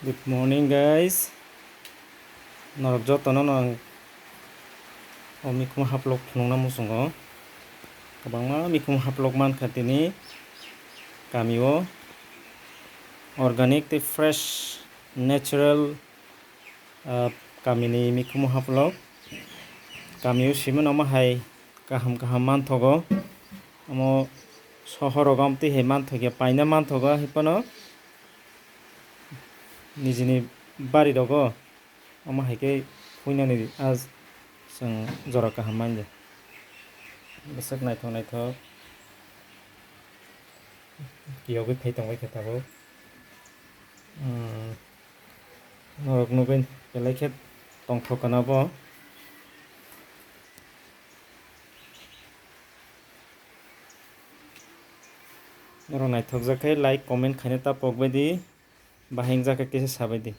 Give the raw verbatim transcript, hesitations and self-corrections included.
Good morning, guys. Norok jotono no ang o mikhumu haplok phunukna muchungo. Kwbangma mikhumu haplok mankha tini kamio. Organic tei fresh, natural, ah, kamini mikhumu haplok. Kamio simi no omo hai kaham kaham manthogo. Omo sohor rogo amtwi hai manthokya paina manthogo, hai phano nijini bari rogo omo hai khe puinani a chwng jora kaham manya. Bwswk naithok naithok kiyogwi phai tongbai khe tabuk. Umm, norok nugwi belai khe tongthok kana bo. Norok naithokjak khe like, comment khaina ta pokbai di, bahai wngjak khe kisa sabai di.